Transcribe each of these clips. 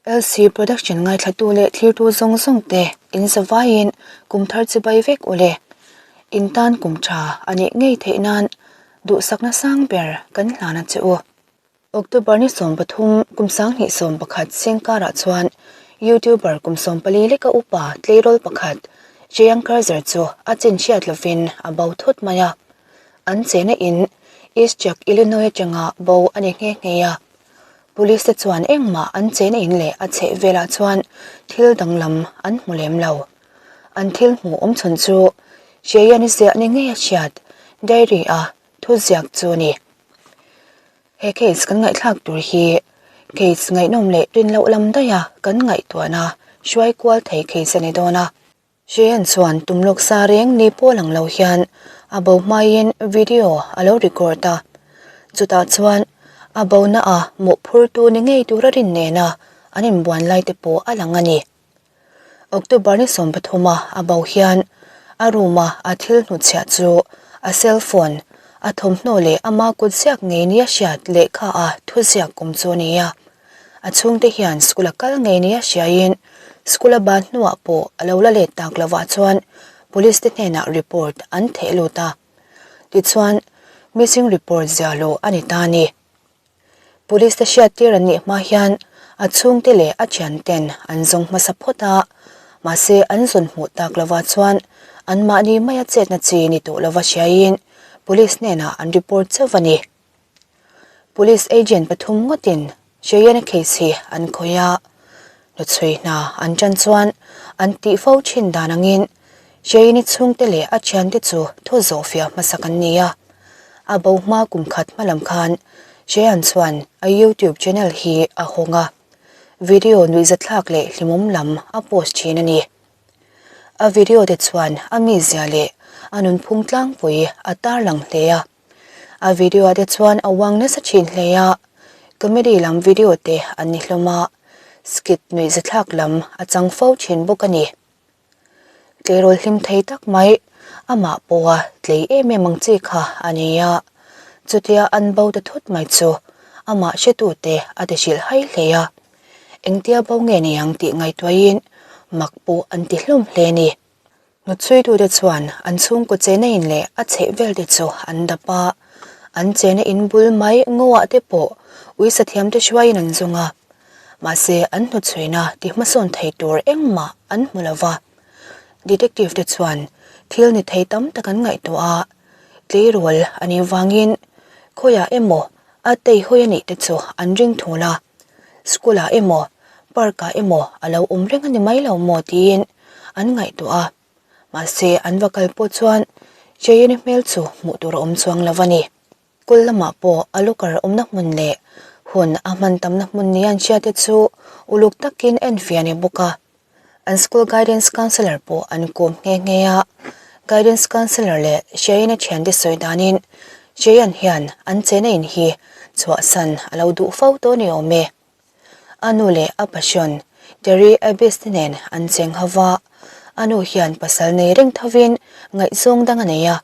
LC Production ngaithlatu leh thlirtu zawng zawng te in zavaiin kum thar chibai vek u le. In tan kum tha a nih ngei theih nan duhsakna sang ber kan hlan a che u. October ni 13 kum 2011 singkarah chuan YouTuber kum 14 leka upa tleirawl pakhat Jayankar Zer chu a chin hriat lovin a bo thut mai a. An chena in East Jack, Illinois atanga bo a ni nghe nghe a. Police te chuan engmah an chena in leh a chheh velah chuan thil danglam an hmu lem lo. An thil hmuh awm chhun chu Cheyenne ziah ni ngei a hriat diary a thu ziak chu a ni. He case kan ngaihthlak tur hi case ngaihnawm leh rin loh lam daiha kan ngaihtuahna hruai kual thei case a ni dawn a. Cheyenne chuan tum lawk sa reng ni pawh lang lo hian a bo hmaiin video a lo record a. Chutah chuan a bona a mawhphurtu ni ngei tura rin nena an inbuan lai te pawh a lang a ni. October ni 13 a a bo hian a room a a thil hnutchhiah chu a cell phone, a thawmhnaw leh ama kut ziak ngei nia hriat lehkha a thuziak awm chu a ni a. A chhungte hian school a kal ngei nia hriaiin school a ban hnuah pawh a lo la let tak lovah chuan police te hnenah report an theh lut a. Tichuan, missing report ziah loh a ni ta a ni. Police te hriattir an nih hma hian a chhungte leh a thianten an zawng hmasa phawt a, mahse an zawn hmuh tak lovah chuan anmahni maia chetna chi ni tawh lova hriaiin police hnenah an report chauh a ni. Police agent pathum ngawtin Cheyenne case hi an khawih a, hnuchhui hna an tan chuan an tih fo thin dan angin Cheyenne chhungte leh a thiante chu thu zawhfiah hmasak an ni a. A bo hma kum khat hma lam khan Cheyenne chuan a YouTube channel hi a hawng a, video nuihzathlak leh hlimawm lam a post thin a ni. A video te chuan a mizia leh a nunphung tlangpui a tarlang hle a. A video ah te chuan a uang nasa thin hle a, comedy lam video te an ni hlawm a, skit nuihzathlak lam a chang fo thin bawk a ni. Tleirawl hlim thei tak mai, amah pawha tlei em em ang chi kha a ni a, chutia an bo ta thut mai chu amah hretute a ti hrilh hai hle a, engtia bo nge ni ang tih ngaihtuahin mak pawh an ti hlawm hle a ni. Hnuchhuitute chuan an chhungkaw chena in leh a chheh vel te chu an dap a, an chena in bul mai ngawah te pawh uisa thiamte hruaiin an zawng a, mahse an hnuchhuina ti hmasawn thei tur engmah an hmu lo va. Detective te chuan thil ni thei tam tak an ngaihtuah a, tleirawl a nih vangin khawiah emaw a teihawi a nih te chu an ring thul a. School ah emaw park ah emaw a lo awm reng a ni mai lo maw tiin an ngaihtuah a, mahse an va kal pawh chuan Cheyenne hmel chu hmuh tur a awm chuang lo a ni. School lamah pawh a locker awmna hmun leh hun a hman tamna hmun ni an hriat te chu uluk takin enfiah a ni bawk a. An school guidance counsellor pawh an kawm nghe nghe a, guidance counsellor leh Cheyenne thiante sawi danin Cheyenne hian an chena in hi chhuahsan a lo duh fo tawh ni awm e. A nu leh a passion Terry Abyss te nen an cheng ho va, a nu hian pasal nei reng thovin ngaihzawng dang a nei a.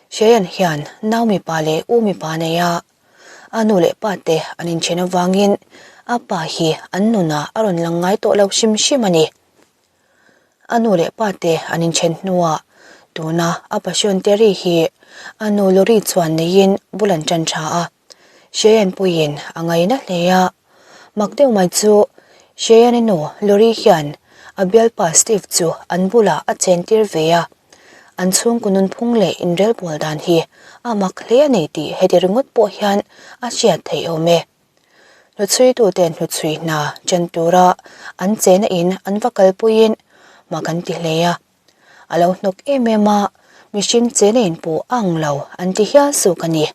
Cheyenne hian nau mipa leh u mipa a nei a. A nu leh pa te an inchen avangin a pa hi an nunah a rawn lang ngai tawh lo hrim hrim a ni. A nu leh pa te an inchen hnuah tuna a passion Terry hi a nu Lori chuan neiin bul an tan tha a. Cheyenne puiin a ngaina hle a. Mak deuh mai chu Cheyenne nu Lori hian a bialpa Steve chu an bulah a chentir ve a. An chhungkaw nunphung leh inrelbawl dan hi a mak hle a ni tih heti ringawt pawh hian a hriat theih awm e. Hnuchhuituten hnuchhui hna chen tura an chena in an va kalpuiin mak an ti hle a. A lo hnawk em em a, mihring chena in pawh a ang lo an ti hial zawk a ni.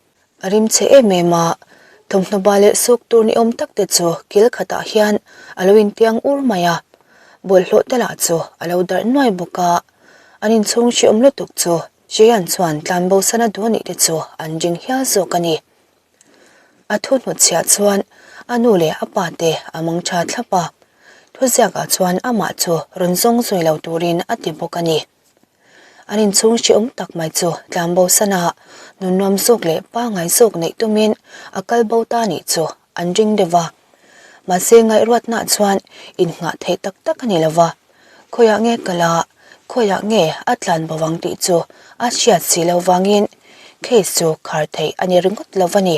A rim chhe em em a, thawmhnaw ba leh suk tur ni awm tak te chu kil khatah hian a lo intiang ur mai a, bawlhhlawh te lah chu a lo darh nuai bawk a, an inchhung hrehawm lutuk chu Cheyenne chuan tlanbo sana duh anih te chu an ring hial zawk a ni. A thu hnutchhiah chuan a nu leh a pa te a mang tha thlap a, thuziakah chuan amah chu rawn zawng zui lo turin a ti bawk a ni. An inchhung hrehawm tak mai chu tlanbo sana nunnuam zawk leh pangngai zawk neih tumin a kal bo ta nih chu an ring deuh va. Mahse ngaihruatnaah chuan innghah theih tak tak a ni lo va, khawiah nge kal a, khawiah nge a tlan bo ang tih chu a hriat si lo vangin case chu khar theih a ni ringawt lo va ni.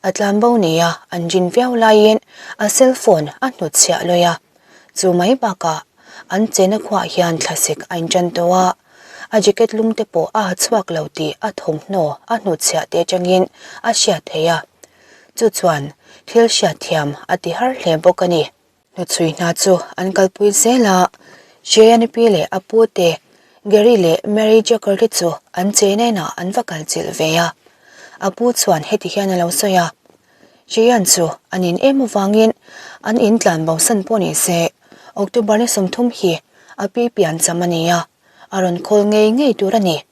A tlan bo nia an rin viau laiin a cell phone a hnutchhiah lawi a, chu mai bakah an chena khuaah hian thlasik a intan tawh a, a jacket lum te pawh a ha chhuak lo tih a thawmhnaw a hnutchhiah te atangin a hriat theih a, chu chuan thil hriatthiam a ti har hle bawk a ni. Hnuchhui hna chu an kalpui zel a, Jay-a pi leh a pu te, Gary leh Mary Jacker te chu an che nenah an va kal chilh ve a. A pu chuan heti hian a lo sawi a, Jay-a'n chu an in em avangin an in tlan bosan pawh ni se, October ni 30 hi a pi pian cham a ni a, a rawn call ngei ngei tur a ni.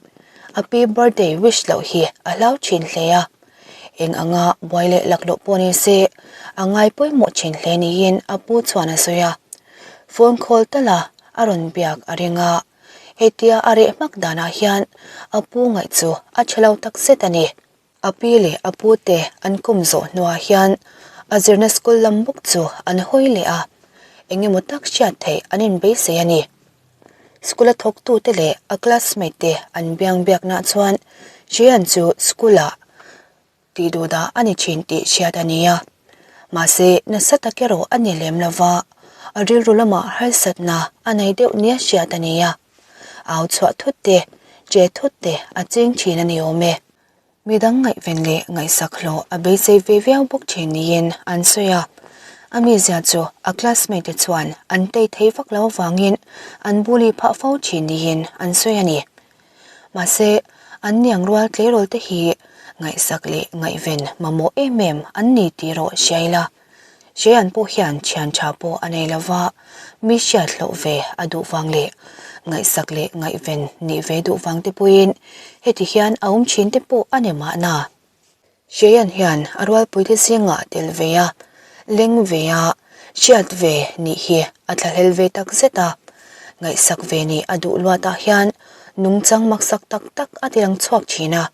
A pi birthday wish loh hi a hlau thin hle a, eng anga buai leh laklawh pawh ni se a ngai pawimawh thin hle niin a pu chuan a sawi a. Phone call tala a rawn biak a ring a, hetia a reh hmak danah hian a pu ngaih chu a tha lo takzet a ni. A pi leh a pu te an kawm zawh hnuah hian a zirna school lam bawk chu an hawi leh a, eng emaw tak hriat theih an inbeisei a ni. School a thawktute leh a classmate te an biang biaknaah chuan Cheyenne chu school ah tih duh dah a ni thin tih hriat a ni a. Mahse, nasa tak erawh a ni lem lo va, a rilru lamah harsatna a nei deuh nia hriat a ni a. Au chhuah thut te, che thut te a ching thin a ni awm e. Midang ngaihven leh ngaihsak hlawh a beisei ve viau bawk thin niin an sawi a. A mizia chu a classmate te chuan an tei thei vak lo avangin an bully phah fo thin niin an sawi a ni. Mahse, an niang rual tleirawl te hi ngaihsak leh ngaihven mamawh em em an ni tih rawh hria ila. Hrean pawh hian thian tha pawh a nei lova, mi hriat hlauh ve a duh vang leh ngaihsak leh ngaihven nih ve duh vang te pawhin heti hian a awm thin te pawh a ni mahna. Hrean hian a rualpuite zingah tel ve a, leng ve a, hriat ve nih hi a thlahlel ve tak zet a, ngaihsak ve nih a duh luatah hian nungchang maksak tak tak a ti lang chhuak thin a.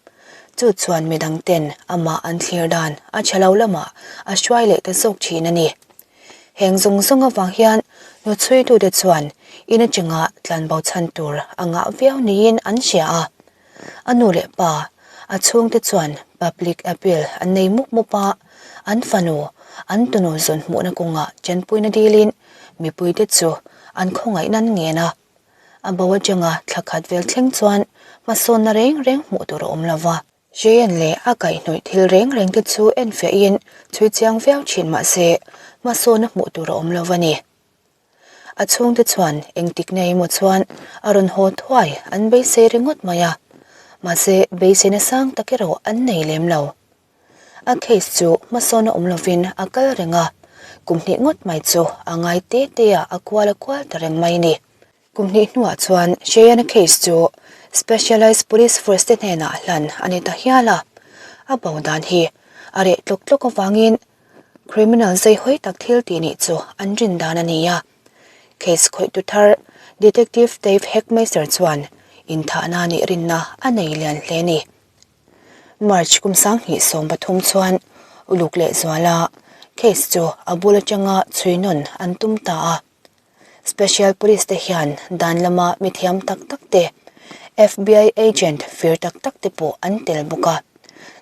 Chu chuan midang ten amah an thlir dan a tha lo lamah a hruai leh ta zawk thin a ni. Heng zawng zawng avang hian hnuchhuitute chuan in atanga tlanbo chhan tur a ngah viau niin an hria a. A nu leh pa, a chhungte chuan public appeal an nei mup mup a, an fanu, an tunu zawn hmuhna kawngah chenpuina dilin mipuite chu an khawngaih nan ngen a. A bo atanga thla khat vel thleng chuan hmasawnna reng reng hmuh tur a awm lo va. Jayan leh a kaihhnawih thil reng reng te chu enfiahin chhui chiang viau thin mah se hmasawnna hmuh tur a awm lo va ni. A chhungte chuan engtik nei emaw chuan a rawn haw thuai an beisei ringawt mai a, mahse beiseina sang tak erawh an nei lem lo. A case chu hmasawn a awm lovin a kal reng a, kum hnih ngawt mai chu a ngai te te ah a kual a kual ta reng mai ni. Kum hnih hnuah chuan Cheyenne case chu Specialised Police Force te hnenah hlan a ni ta hial a, a bo dan hi a reh tlawk tlawk avangin criminal zeihawi tak thil tih nih chu an rin dan a ni a. Case khawihtu thar Detective Dave Heckmeister chuan inthahna nih rinna a nei lian hle a ni. March kum 2013 chuan uluk leh zuala case chu a bul atanga chhui nawn an tum ta a. Special Police te hian dan lama mithiam tak tak te, FBI agent fir tak tak te pawh an tel bawk a.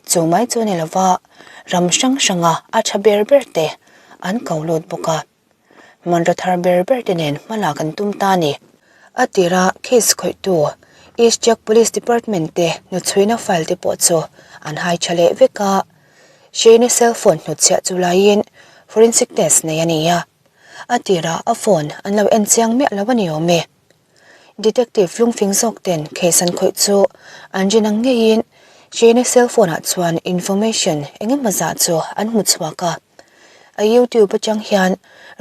Chu mai chu ni lova ram hrang hranga a tha ber ber te an ko lut bawk a. Hmanraw thar ber ber te nen hma lak an tum ta a ni. A tira case khawihtu East Jack Police Department te hnuchhuina file te pawh chu an hai tha leh vek a. Shane-i cell phone hnutchhiah chu laiin forensic test nei a ni a. A tirah a phone an lo en chiang miah lo a ni awm e. Detective lungfing zawk ten case an khawih chu an rin ang ngeiin Shane-i cell phone ah chuan information eng emaw zah chu an hmu chhuak a. A YouTube atang hian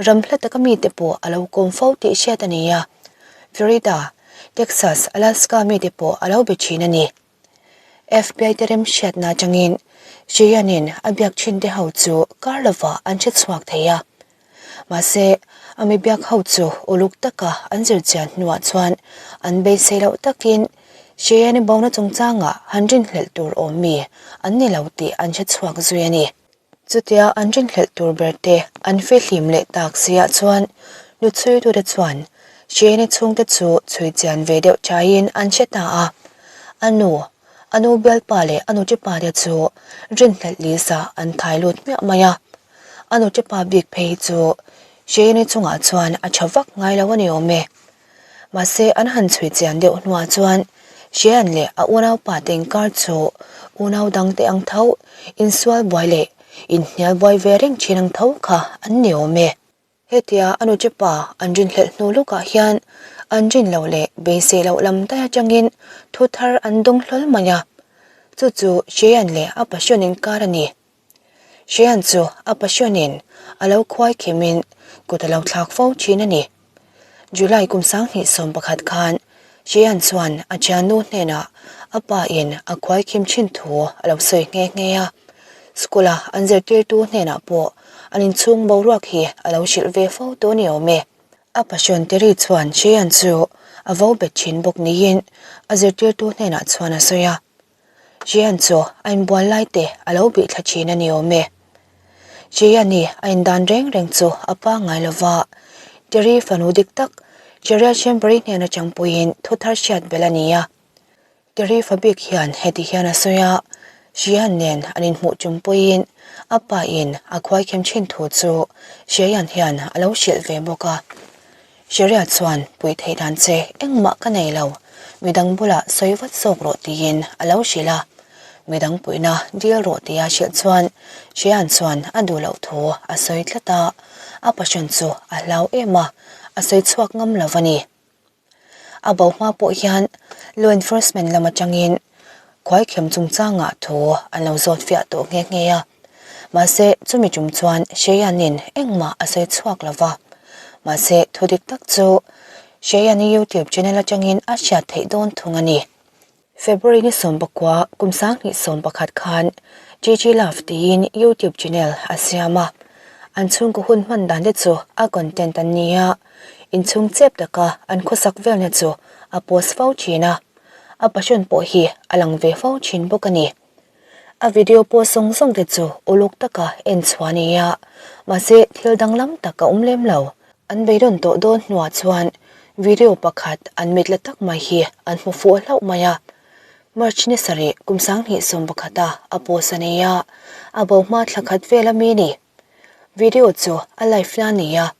ram hla taka mite pawh a lo kawm fo tih hriat a ni a, Florida, Texas, Alaska mite pawh a lo be thin a ni. FBI te remhriatna atangin Cheyenne-in a biak thin te ho chu kar lovah an hre chhuak thei a. Mahse, a mi biak ho chu uluk taka an zir chian hnuah chuan an beisei loh takin Cheyenne-i bona chungchangah han rinhlelh tur awm mi an ni lo tih an hre chhuak zui a ni. Chutia an rinhlelh tur ber te an fihlim leh tak siah chuan nuchhuitute chuan Shane-i chhungte chu chhui chian ve deuh chaiin an hre ta a. A nu, a nu bialpa leh a nuṭipa te chu rinhlelh lisa an thai lut hmiah mai a. A nuṭipa bik phei hi chu Shane-i chungah chuan a tha vak ngai lo a ni awm e. Mahse an han chhui chian deuh hnuah chuan Shane leh a unaupa te inkar chu unau dangte ang tho, insual buai leh inhnial buai ve reng thin ang tho kha an ni awm e. Hetia a nuṭipa an rinhlelh hnu lukah hian an rin loh leh beisei loh lam daih atangin thu thar an dawng hlawl mai a, chu chu Shane leh a passion inkar a ni. Hrian chu a passionin a lo khuai khimin kut a lo thlak fo thin a ni. July kum 2011 khan Hrian chuan a thiannu hnenah a pa in a khuai khim thin thu a lo sawi nghe nghe a. School a an zirtirtu hnenah pawh an inchhung boruak hi a lo hrilh ve fo tawh ni awm e. A passion Terry chuan Hrian chu a vo bet thin bawk niin a zirtirtu hnenah chuan a sawi a. Jian chu a inbual lai te a lo bih thla thin a ni awm e. Jian-i a indan reng reng chu a pangngai lo va, Terry fanu dik tak Cheryl Chamberi hnen atang puiin thu thar hriat belh a ni a. Terry fa bik hian heti hian a sawi a, Jian nen an inhmuh tum puiin a pa in a khuaikhem thin thu chu Jian hian a lo hrilh ve bawk a. Sheria chuan puih theih dan che engmah ka nei lo, midang bulah sawi vat zawk rawh tiin a lo hrilh a. Midang puihna dil rawh tia hrilh chuan Shean chuan a duh loh thu a sawi tlat a, a passion chu a hlau em a, a sawi chhuak ngam lo a ni. A bo hma pawh hian law enforcement lam atangin khuaikhem chungchangah thu an lo zawt fiah tawh nghe nghe a. Mahse, chumi tum chuan Sheyan-in engmah a sawi chhuak lo va. Mahse, thu dik tak chu Sheyan-i YouTube channel atangin a hriat theih dawn thung a ni. February ni 19 kum 2011 khan Gigi Love tiin YouTube channel a siam a. An chhungkaw hun hman dan te chu a content an ni a, inchhung chep taka an khawsak velna chu a post fo thin a. A passion pawh hi a lang ve fo thin bawk a ni. A video post zawng zawng te chu uluk taka en chhuah a ni a, mahse thil danglam tak a awm lem lo. An beidawn tawh dawn hnuah chuan video pakhat an mit la tak mai hi an hmu fuh hlauh mai a. March ni sarih kum 2011 a a post a ni a, a bo hma thla khat vel ami ni. Video chu a live la a ni a,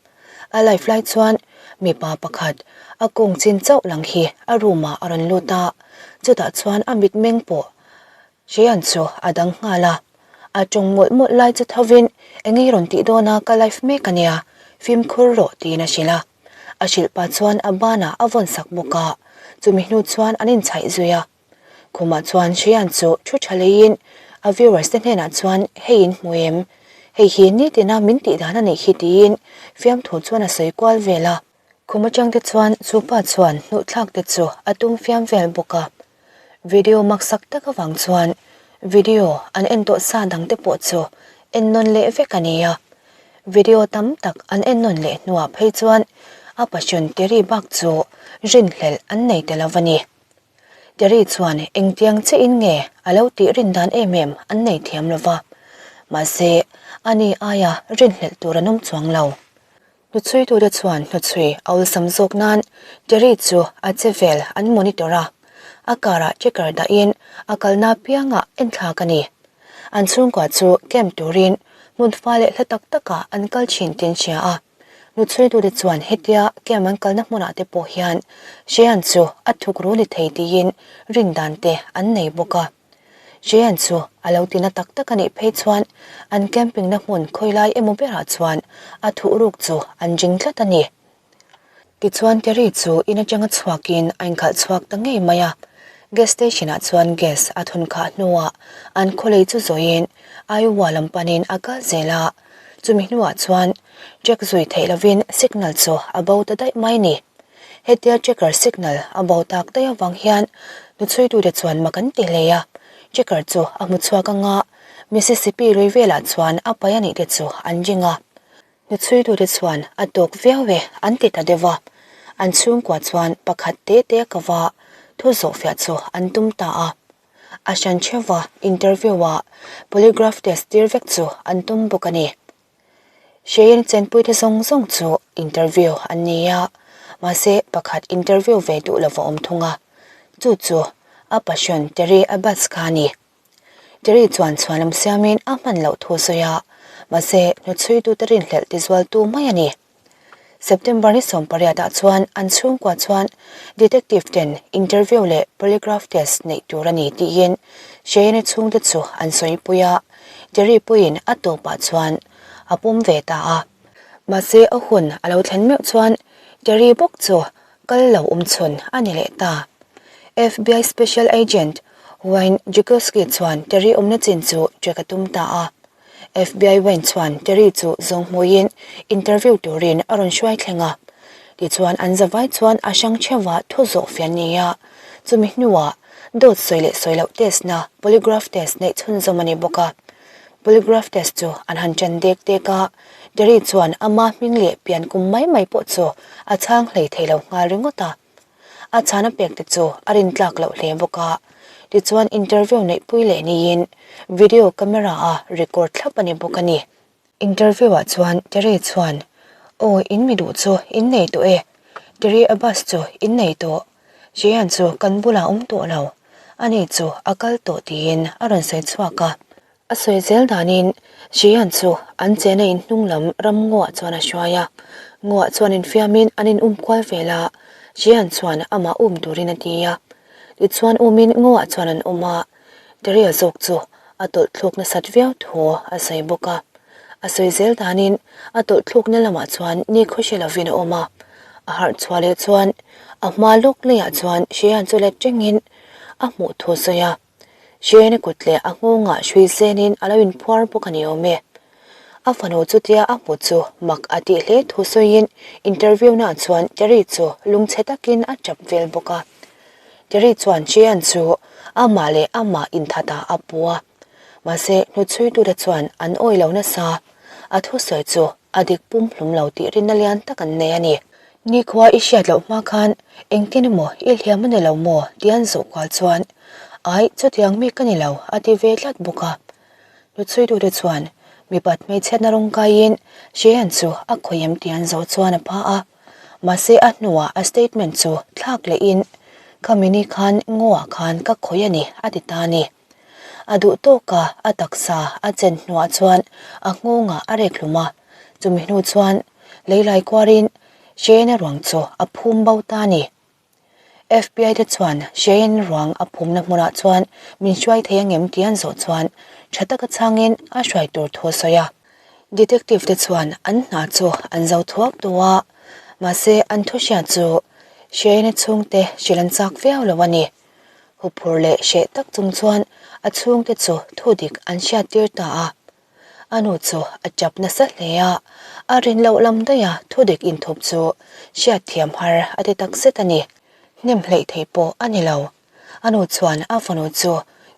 a live lai chuan mipa pakhat a kawng chin chauh lang hi a room ah a rawn lut a, chutah chuan a mitmeng pawh Hrian chu a dang nghal a, a tawng mawlh mawlh lai chu thovin eng i rawn tih dawn a ka life mek a nia, fimkhur rawh tiin a hrilh a. A hrilh pah chuan a banah a vawn sak bawk a, chumi hnu chuan an inchhaih zui a. Khumah chuan Hrian chu thu tha leiin a viewers te hnenah chuan hei in hmu em? Hei hi nitina min tih dan a nih hi tiin fiamthu chuan a sawi kual vel a. Khum atang te chuan chu pa chuan hnuhthlak te chu a tum fiam vel bawk a. Video maksak tak avang chuan video an en tawh sa dang te pawh chu en nawn leh vek a ni a. Video tam tak an en nawn leh hnuah phei chuan a passion Terry bak chu rinhlelh an nei ta lo a ni. Terry chuan engtiang chiahin nge a lo tih rin dan em em an nei thiam lo va. Mahse, ani aia rinhlelh tur an awm chuang lo. Hnuchhuitute chuan hnuchhui a awlsam zawk nan Terry chu a che vel an monitor a, a car ah tracker dahin a kalna apiangah enthlak a ni. An chhungkua chu camp turin hmun fa leh hla tak takah an kal thin tih an hria a. Hnuchhuitute chuan hetia camp an kalna hmunah te pawh hian Shean chu a thuk ru ni thei tiin rin dan te an nei bawk a. Jean chu a lo tina tak tak a nih phei chuan an camping na hmun khawilai emaw berah chuan a thuh ruk chu an ring tlat a ni. Tichuan Terry chu in atanga chhuakin a inkhalh chhuak ta ngei mai a, gas station ah chuan gas a thun khah hnuah an khawlei chu zawiin Iowa lam panin a kal zel a, chumi hnuah chuan track zui theih lovin signal chu a bo ta daih mai ni. Hetia tracker signal a bo tak daih avang hian hnuchhuitute chuan mak an ti hle a, tracker chu a hmu chhuak anga Mississippi lui velah chuan a pai a nih te chu an ring a. Hnuchhuitute chuan a tawk viau e an ti ta deuh a, an chhungkua chuan pakhat te te a kava thu zawhfiah chu an tum ta a. A hran theuha interview-a polygraph test tir vek chu an tum bawk a ni. Cheyenne chenpuite zawng zawng chu interview an ni a, mahse pakhat interview ve duh lova awm thung a, chu chu a passion Terry Abbas kha a ni. Terry chuan chhuanlam siamin a hman loh thu a sawi a, mahse hnuchhuitute rinhlelh tizualtu mai a ni. September ni 18 ah chuan an chhungkua chuan detective ten interview leh polygraph test neih tur a ni tiin Cheyenne chhungte chu an sawipui a, Terry puiin a tawpah chuan a pawm ve ta a. Mahse a hun a lo thlen meuh chuan Terry bawk chu kal lo awm chhun a ni leh ta. FBI Special Agent Wayne Jackowski chuan Terry awmna chin chu check a tum ta a. FBI Wayne chuan Terry chu zawng hmuiin interview turin a rawn hruai thleng a. Tichuan an zavai chuan a hrang theuha thu zawh fian ni a, chumi hnuah dawt sawi leh sawi loh test na polygraph test neih chhunzawm a ni bawk a. Polygraph test chu an han ṭan dek dek a, Terry chuan ama hming leh pian kum mai mai pawh chu a chhang hlei thei lo nghal ringawt a. A chhana pek te chu a rintlak loh hle bawk a, tichuan interview neihpui leh niin video camera a record thlap a ni bawk a ni. Interview ah chuan Terry chuan, Aw in mi duh chu in nei tawh e, Terry Abbas chu in nei tawh, Jeyan chu kan bulah awm tawh lo, ani chu a kal tawh tiin a rawn sawi chhuak a. A sawi zel danin Jian chu an chena in hnung lam ram ngaw ah chuan a hruai a, ngaw ah chuan infiamin an in um kual vel a, Jian chuan amah um turin a ti a. Tichuan umin ngaw ah chuan an awm a, Daria zawk chu a tawlh thluk nasat viau thu a sawi bawk a. A sawi zel danin a tawlh thlukna lamah chuan ni khawhre lovin a awm a, a harh chhuah leh chuan a hma lawk leiah chuan Jian chu let rengin a hmuh thu a sawi a. Jane kut leh a nghawngah hrui zenin a lo inphuar bawk a ni awm e. A fanu chutia a hmu chu mak a tih hle thu sawiin interview naah chuan Terry chu lungchhe takin a tap vel bawk a. Terry chuan Jane chu amah leh amah inthatah a pu a. Mahse hnuchhuitute chuan an awih lo nasa. A thusawi chu a dik pum hlum lo tih rinna lian tak an nei a ni. Nikhua i hriat loh hma khan engtin emaw i hliam a ni lo maw tih an zawh kual chuan Ai, chutiang mi ka ni lo a ti ve tlat bawk a. Hnuchhuitute chuan mipat hmeichhiatna rawng kaiin Cheyenne chu a khawih em tih an zawh chuan a pha a. Mahse a hnuah a statement chu thlak lehin Khami ni khan ngaw-ah khan ka khawih a ni a ti ta a ni. A duh tawk a, a taksa a chen hnuah chuan a nghawngah a rek hlum a, chumi hnu chuan leilai kuarin Cheyenne ruang chu a phum bo ta a ni. FBI te chuan Cheyenne ruang a phumna hmunah chuan min hruai thei angem tih an zawh chuan tha taka chhangin a hruai tur thu a sawi a. Detective te chuan an hna chu an zo thuak tawh a, mahse an thu hriat chu Cheyenne chhungte hrilh an chak viau lo a ni. Huphur leh hreh tak chung chuan a chhungte chu thu dik an hriattir ta a. A nu chu a tap nasa hle a, a rin loh lam daiha thu dik inthup chu hriatthiam har a ti tak zet a ni. Hnem hleih theih pawh a ni lo. A nu chuan a fanu chu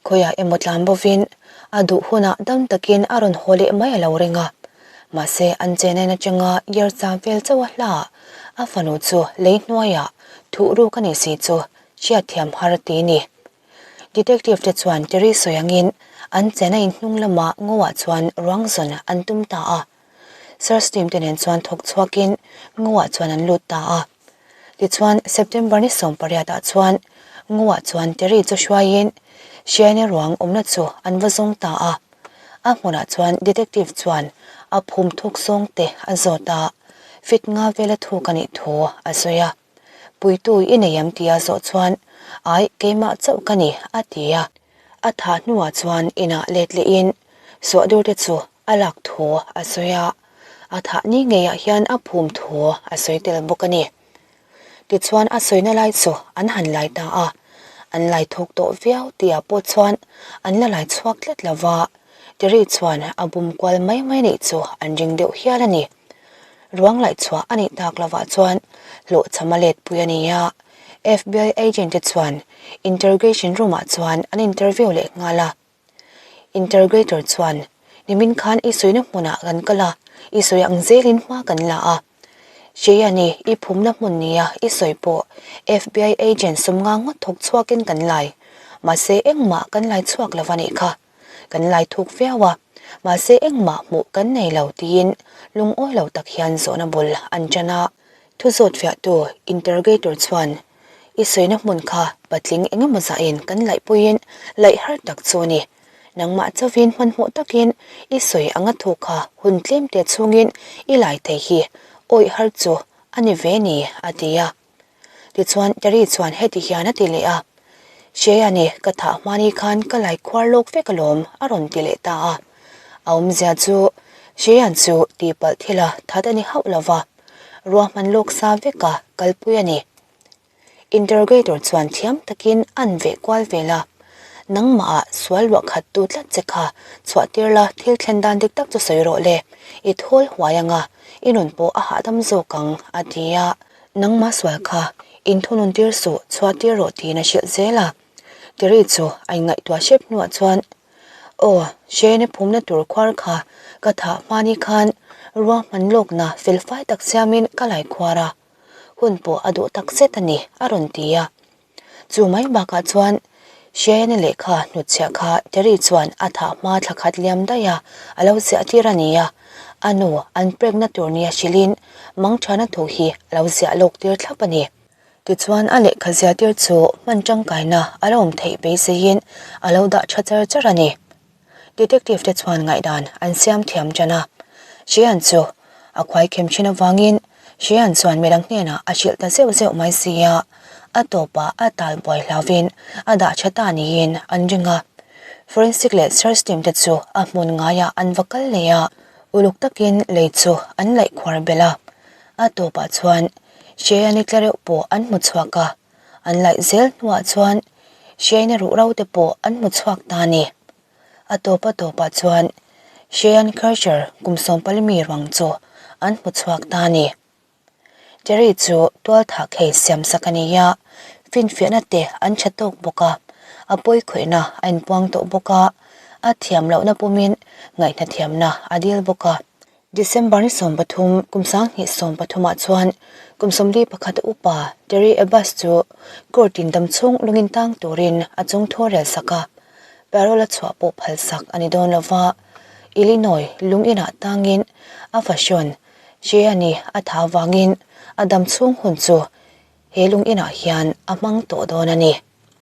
khawiah emaw tlan bovin a duh hunah dam takin a rawn haw leh mai a lo ring a. Mahse an chenain atanga yarcha vel chauh a hla a fanu chu lei hnuaiah thuhruk a nih si chu Hriatthiam har ti ni. Detective te chuan Terry sawi angin an chena in hnung lama Ngoa chuan ruang zawn an tum ta a. Search team te nen chuan thawk chhuakin Ngoa chuan an lut ta a. Tichuan September ni 18 ah chuan Ngoa chuan Terry chu hruaiin Shane ruang awmna chu an va zawng ta a. A hmunah chuan detective chuan a phum thuk zawng te a zawt a, fit nga vela thuk a nih thu a sawi a. Puitu i nei em tia zawh chuan, Ai, keimah chauh ka ni, a ti a. A thah hnuah chuan inah let lehin suahdur te chu a lak thu a sawi a, a thah ni ngeiah hian a phum thu a sawi tel bawk a ni. Tichuan a sawina lai chu an han lai ta a, an lai thawk tawh viau tihah pawh chuan an la lai chhuak tlat lo va, Terry chuan a bum kual mai mai nih chu an ring deuh hial a ni. Ruang laihchhuah a nih tak lovah chuan hlawhchham a letpui a ni a, FBI agent te chuan interrogation room ah chuan an interview leh nghal a. Interrogator chuan, Nimin khan i sawina hmunah kan kal a, i sawi ang zelin hma kan la a. Cheyenne i phumna hmun nia i sawi pawh FBI agent sawmnga ngawt thawk chhuakin kan lai. Mahse engmah kan lai chhuak lo a nih kha. Kan lai thuk viau a, mahse engmah hmuh kan nei lo tiin lungawi lo tak hian zawhna bul an ṭan a. Thu zawt fiahtu interrogator chuan, I sawina hmun kha patling eng emaw zahin kan laihpuiin laih har tak chu a ni. Nangmah chauvin hmanhmawh takin i sawi anga thu kha hun tlem te chhungin i lai thei hi awih har chu a ni ve ni, a ti a. Tichuan Terry chuan heti hian a ti leh a, Shreya ni ka thah hmani khan ka lai khuar lawk vek alawm a rawn ti leh ta a. A awmzia chu Shreyan chu tihpalh thila that a ni hauh lova, ruahman lawk sa veka kalpui a ni. Interrogator chuan thiam takin an veh kual vel a, Nangmah ah sual luah khat tu tlat che kha chhuah tir la thil thlen dan dik tak chu sawi rawh le, i thawl huai anga i nun pawh a hahdam zawk ang a ti a. Nangmah sual kha inthunun tir suh chhuah tir rawh tiin a hrilh zel a. Terry chu a inngaihtuah hrep hnuah chuan Aw, Shane phumna tur khuar kha ka thah hmani khan ruahman lawkna felfai tak siamin ka lai khuar a. Hun pawh a duh tak zet a ni, a rawn ti a. Chu mai bakah chuan Shane lehkha hnutchhiah kha Terry chuan a thah hma thla khat liam daih a, a lo ziah tir a ni a. A nu an prekna tur nia hrilhin mangthana thu hi a lo ziah lawk tir thlap a ni. Tichuan a lehkha ziah tir chu hman tangkaina a la awm theih beiseiin a lo dah tha char char a ni. Detective te chuan ngaihdan an siam thiam tan a, Shean chu a khuai khem thin avangin Shean chuan midang hnenah a hrilh ta zeuh zeuh mai si a, a tawpah a tal buai hlauvin a dah tha ta niin an ring a. Forensic leh search team te chu a hmun ngaiah an va kal leh a, uluk takin lei chu an laih khuar belh a, a tawpah chuan Shean-i tlareuh pawh an hmu chhuak a, An laih zel hnuah chuan Shane-a ruhro te pawh an hmu chhuak ta a ni. A tawp a tawpah chuan Cheyenne Kircher kum sawmpali mi ruang chu an hmu chhuak ta a ni. Terry chu tualthah khei siam sak a ni a, finfiahna te an tha tawk bawk a, a pawi khawihna a inpuang tawh bawk a, a thiam lohna pumin ngaihnathiamna a dil bawk a. December ni 13, kum 2013 ah chuan kum 41 upa Terry Abbas chu court in damchhung lungin tang turin a chung thu a rel sak a, parole a chhuah pawh phal sak a ni dawn lova, Illinois lung inah tangin a fahrawn Shea-ni a tha vangin a damchhung hun chu he lung inah hian a hmang tawh dawn a ni.